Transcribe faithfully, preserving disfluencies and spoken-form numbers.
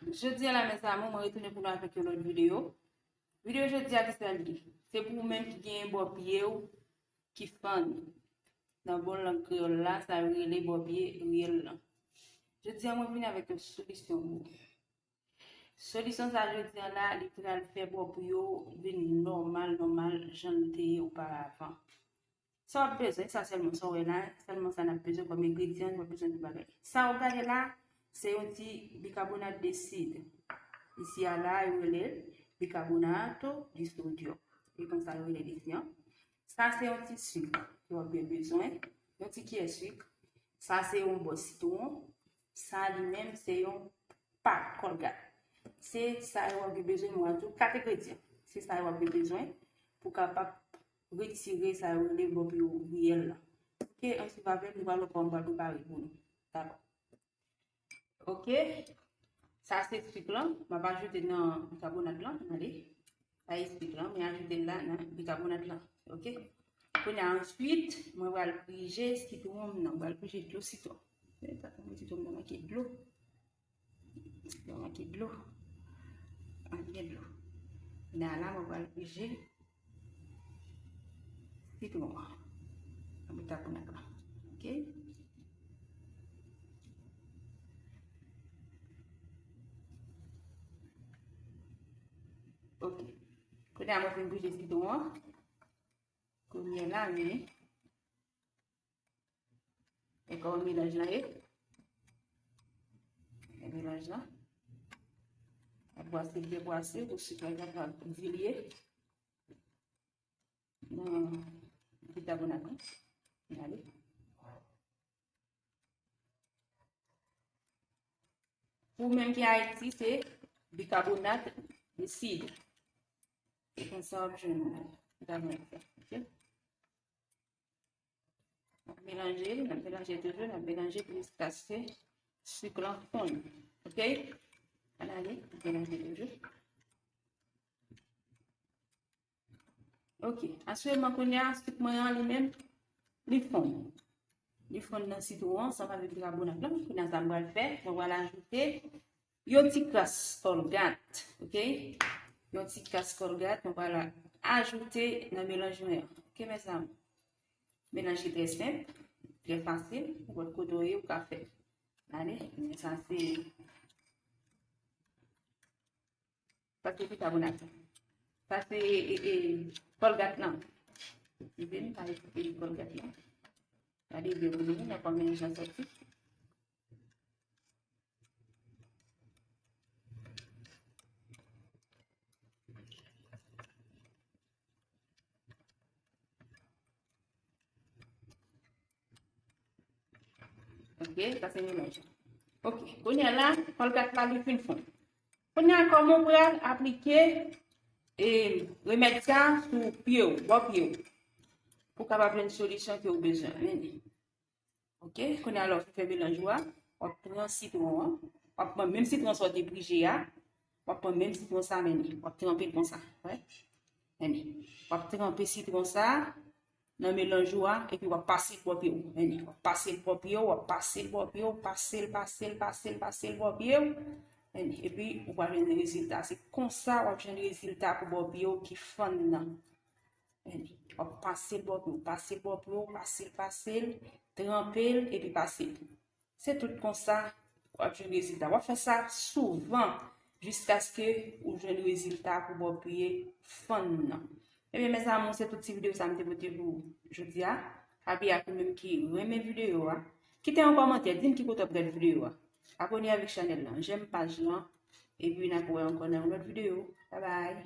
Jodi a la, mezanmi, mwen retounen pou nou avèk yon lòt videyo. Videyo jodi a, ki sa l ye? Se pou ou menm ki gen bò pye w ki fann. Nan bon lang kreyòl la, sa yo rele bò pye riyèl lan. Jodi a, mwen vin avèk yon solisyon pou ou. Solisyon sa jodi a la, li pral fè bò pye w vin nòmal, nòmal, jan l te ye oparavan. Sa w ap bezwen, sa sèlman, sa w wè la, sèlman sa n ap bezwen kòm engredyan, nou pa bezwen tout bagay. Sa w ap gade la, se yon ti bikabonat de sid. Isi a la, yo rele l bikabonato di sodio. E konsa yo rele l isi an. Sa se yon ti sik ke w ap gen bezwen, yon ti kiyè sik. Sa se yon bò sitwon. Sa li menm se yon pa Colgate. Se sa yo w ap gen bezwen, mwen di w kat engredyan. Se sa yo w ap gen bezwen pou kapab retire sa yo rele bò pye w riyèl la. Ok, ann swiv avè m, nou pral wè kòman m pral prepare pou nou. Dakò. Ok. Sa se sik lan, m ap ajoute nan bikabonat lan, gade. Sa e sik lan, mwen ajoute l la nan bikabonat lan. Ok. Kounye a answit, mwen pral prije sitwon m nan, mwen pral prije dlo sitwon. Mwen mete dlo m nan manke dlo. Yo manke dlo. Manke dlo. Kounye a la, mwen pral prije sitwon an. Mwen mete bikabonat la. Ok. Ok. Kounye a, mwen fin prije sitwon an. Kounye a la, men. E kòman melanj lan ye? E melanj lan. Ap bwase byen bwase pou sik lan kapab dilye nan bikabonat lan. Gade. Pou menm ki Ayiti, se bikabonat de sid. Se konsa w ap jwenn bikabonat la. Ok? N ap melanje, n ap melanje toujou, n ap melanje jiskaske sik lan fonn. Ok? Ann ale, n ap melanje toujou. Ok, aktyèlman kounye a, sik mwen an li menm, li fonn. Li fonn nan sitwon an, ansanm avèk bikabonat lan. Kounye a, sa m pral fè, mwen pral ajoute yon ti kras Colgate, ok? Yon ti kras Colgate, mwen pral ajoute nan melanj mwen an. Ok, mezanmi? Melanj ki trè senp, trè fasil, nenpòt kote w ye, ou ka fè. Gade, men sa se, sa se bikabonat. Sa se, e, e, Colgate lan. Li vin pa eseye Colgate lan. Gade byen pou nou, nan kòman jan sòti. Ok, sa se melanj. Ok, kounye a la, Colgate la li fin fonn. Kounye a, kòman w pral aplike, e, remèd sa sou pye w, bò pye w, pou w kapab jwenn solisyon ke w bezwen. Men li. Ok, kounye a la w fin fè melanj ou a, w ap pran sitwon an, w ap pran menm sitwon sa w te prije a, w ap pran menm sitwon sa, men li, w ap tranpe l konsa, wè. Men li, w ap tranpe sitwon sa nan melanj ou a, epi w ap pase l bò pye w, men li, w ap pase l bò pye w, w ap pase l bò pye w, pase l, pase l, pase l, pase l bò pye w, men li, epi ou pral jwenn rezilta. Se konsa w ap jwenn rezilta pou bò pye w ki fann nan. Men li, w ap pase l bò pye w, pase l bò pye w, pase l, pase l, tranpe l, epi pase l. Se tout konsa w ap jwenn rezilta. W ap fè sa souvan jiskaske ou jwenn rezilta pou bò pye fann nan. Ebyen, mes amours, se tout ti videyo sa m te pote pou jodi a. Pa bliye ak ou menm ki renmen videyo a, kite yon kòmantè, di m ki kote w ap gade videyo a. Abòne avèk chanèl lan, jèm paj lan, epi n ap wè ankò nan yon lòt videyo. Babay!